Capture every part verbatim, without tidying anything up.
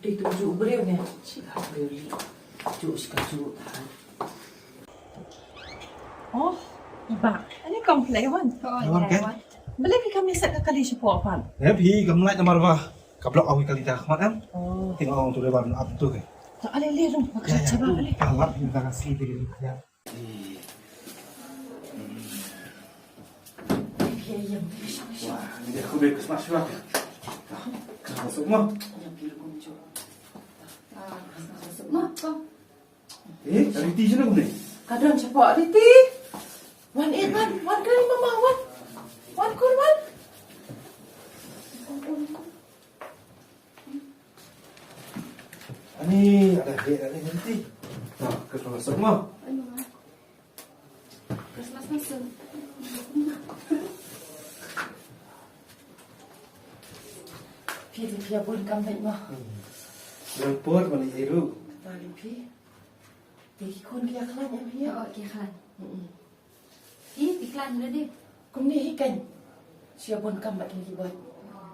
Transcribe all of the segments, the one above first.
Dei tu ju briew ne. Chi ka briew li. Ju shi ka ju. Oh, iba. Ani kam play wan. Oh, wan ya, ke? Wan. Bele ki kam iset ka kali shi po pan. Ne phi kam lai namar ba. Ka blok awi kali ta khmat em. Oh. Ting ong tu le ban ap tu ke. Ta ale le rum. Ya, ya. Chaba ale. Ka lat ni ta ka si de ya. Wah, ni dia aku beri Christmas juga. Christmas masuk mah. Eh, Riti je nak ni. Kadang cepat Riti. Wan, eh, wan, wan kali mama, wan. Wan, kun, wan. Ani, ada hek ada nanti. Nah, Christmas masuk mah. Christmas masuk. Phi, phi, phi, bun kam bait mah. Hmm. Bun pur mana iru. Kata li phi. Phi ki khun ki ïa khlaiñ em phi. Oh, ki khlaiñ. Hmm. Hi, phi khlaiñ ready. Kumne hi kan. Sia bun kam bait ki bait.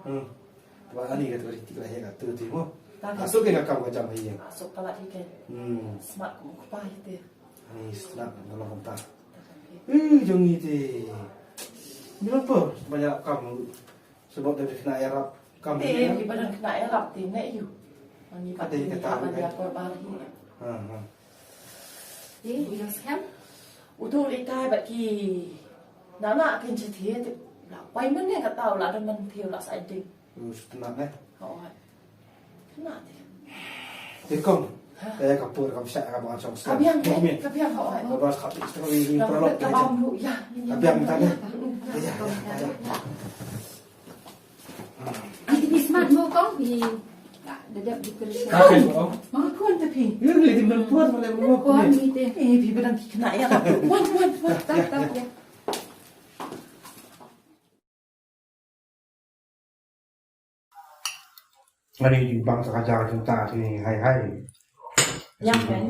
Hmm. Wa ani ka tu ti khlaiñ ka tu ti mo. Asuk ke ka kam ka jam hi. Asuk pala hi kan. Hmm. Smart kum ku pa hi te. Ani snap na long ta. Eh, jong i te. Ni apa banyak kam sebab dari kena Arab kam. Te, ni badan kena Arab te, nak you. Ani pat kata ni pat ya kor bar hi. Ha ha. Ni udah sekian. Udah itai bad ki nana kin citi ti la pai men ne kata la da men ti la sa ding. Us tenang eh. Oh. Tenang ti. Ti kong. Te ka pur kam sa ka ban song. Ka biang eh. Ka biang oh. Ka bas ka ti ni prolog. Ka bam lu ya. Ka biang tadi. Ya ya ya. Ati pi smat mo kong pi. Dadep di kerja. Kape mo? Ma kon te pi. Yun le di men puan mo le mo. Puan ni te. Eh pi badang ki kena ya. Puan puan puan. Tak tak ya. Ngani di bang saka jaga cinta sini hai hai. Yang kan?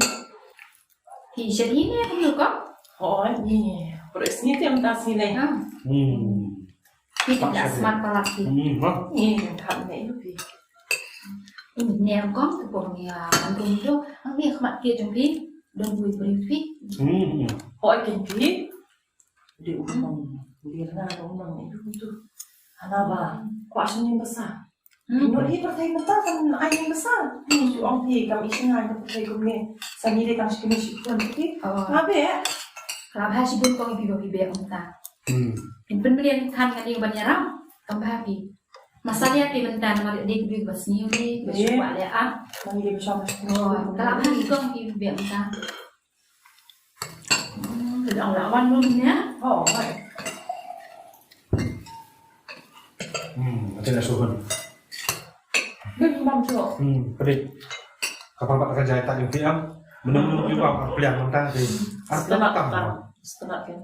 Hi jadi ni apa lu kong? Oh ni. Perut sini tu yang tak sini. Ha. Hmm. Pi tak smat palak pi. Hmm, ha? Ni tak ni pi. Ni ang kong tu pun ya. Ang tu tu. Ang ni khmat ki jong pi. Dong bui beri pi. Hmm. Hoi ken pi. Di umang. Di na umang ni tu. Hana ba. Kuat sini besar. Nut hi pyrthei mynta kan ai ning basa. Shu ong hi kam i shngain ka pyrthei kumne. Sa ngi dei tang shi kine shi khun ki. Nga beh. Ka la bha shibun kong i phi ba phi beh mynta. In pynmlien than ngan ïa ban ïarap. Kam bha phi. Masa ïa phi mynta namar dei ki dei ba sniew dei ba shu kwah leh ah. Ka la bha shi kong i phi beh mynta. Hmm, ka dang la wan lum nia. Oh, right. Hmm, ate la suhun. Bin bang tu. Hmm, pedit. Kapal pat ka jai tak yung tiang. Menung menung juga pliang mentang ti. Setengah kan. Setengah kan.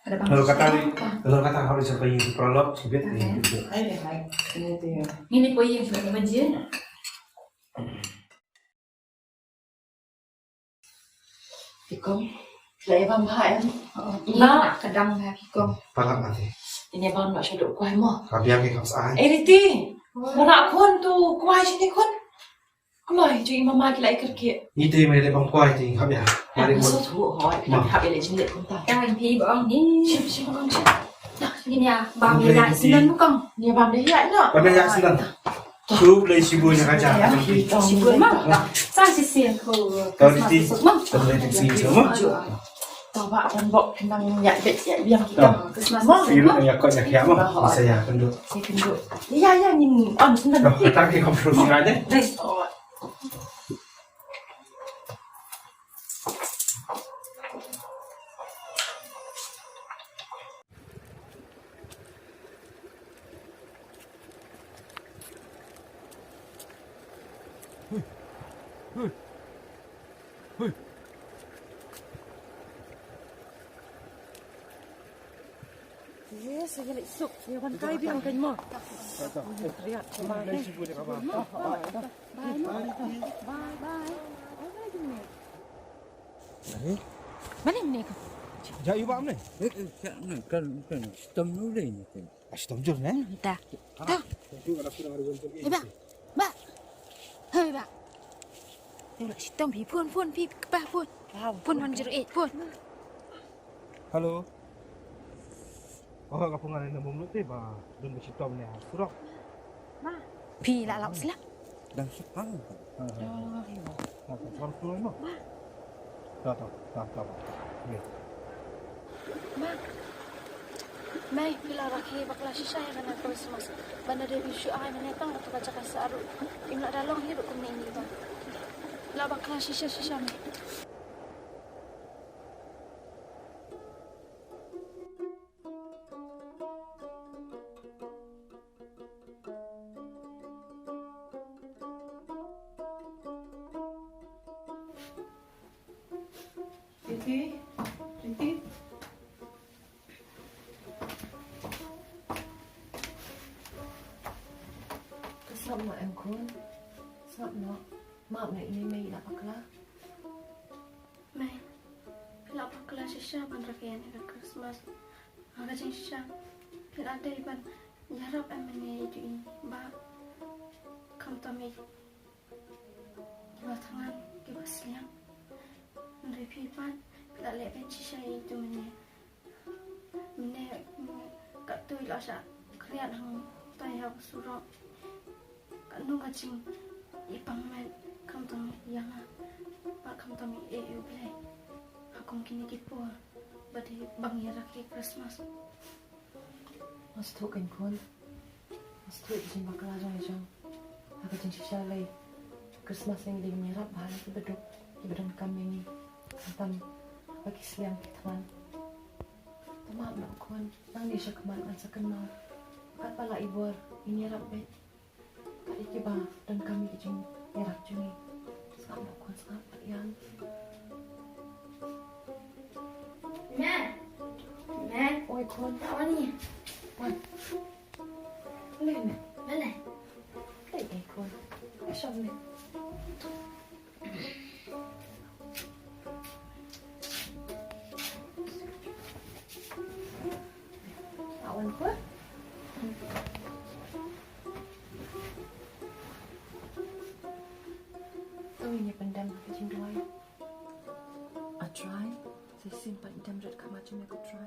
Lalu kata ni, lalu kata harus sampai yang prolog sibit ni. Hai deh hai. Ini tu ya. Ini pun yang sudah baca. Phi kong. La ïa bam bha em. Ïa ka dang bha phi kong. Palat mati. Ïa bam la shaduh kwai mo. Ka biang ki kam sa ai. Eh Riti. Mana khun tu kwai sini khun. Kloi ju i mama ki la ikir ki. Ni te mai le bam kwai ti hab ya. Mari mo. Hoi. Hab ya le jin le khun ta. Ka phi bam ni. Shim shim kong shim. Ni ya bam ya sinan kong. Ni bam de ya no. Bam ya sinan. Shuh lei shibun ïa ka jaka. Shibun ma. Sa shisien ko. Tau diti. Tau diti shisien ma. Tau ba kan bok nang ïa bet ïa biang kita. Christmas ma. Iru ïa kot ïa kia ma. Bisa ïa kendu. Ïa kendu. Ïa ïa ni on sendal. Dah datang ke kampung singa deh. Deh. Yes, saya nak isuk. Dia kan kai biang kan mo. Bye bye. Bye bye. Mane mane ka? Ja yu ba mane? Kan kan stom nu le ni kan. Stom jur ne? Ta. Ta. Iba. Ba. Hai ba. Stom pi phone phone pi ba phone. Phone one zero eight phone. Hello. Oh, ka phone ngan ina bom lote ba don ba shitom ne ha surok. Ma. Phi la lap sila. Dang shipang. Ha ha. Oh, yo. Ha ha. Suan suan no. Ma. Ta ta ta ta. Ni. Ma. Mai phi la rakhe bakla shisha ïa kane Christmas. Bana de bi shu ai mane tang tu ka jaka saru. Im la da long hi ruh kumne ini ba. La bakla shisha shisha mai. Riti, Riti. Ka sngap noh em khun? Sngap noh. Map noh ine mei la bakla. Mei, phi la bakla shisha ban rakhe ïa ka Christmas. Ha ka jingshisha phi la dei ban ïarap em mane ïa i ba khamtam ïa kiba thngan kiba sliang. Hynrei phi pat phi la leh beiñ shisha ïa i tu mane. Mane katto i la shah khriat hangtai ha u surok. Katno ka jing I pang met khamtam ïa nga, bad khamtam ïa U Blei ha kum kine ki por ba dei ban ïarap ïa Christmas. Nga sngewthuh kein khun. Nga sngewthuh ïa ka jingbakla jong ngi jong. Ha ka jingshisha lei, Christmas ngi dei ban ïarap bha ïa kiba duk, kiba donkam ïa ngi. Khamtam ha ki sliang ki thman. Te map noh khun, nangne shakhmat ngan sa kynmaw. Katba la i bor, ngin ïarap beit. Kat ïa kiba donkam ïa ka jingïarap jong ngi. Sngap noh khun, sngap, ïa. Men. Men. Oi khun. Oni. Wan. Lei ne? Lei ne? Lei ne khun? Lei shong ne? Awan khun. To ngin ïa pyndem ha ka jingduwai. A Trai, sa shisien pat ngin ïa dep rit khmat jong me ko Trai.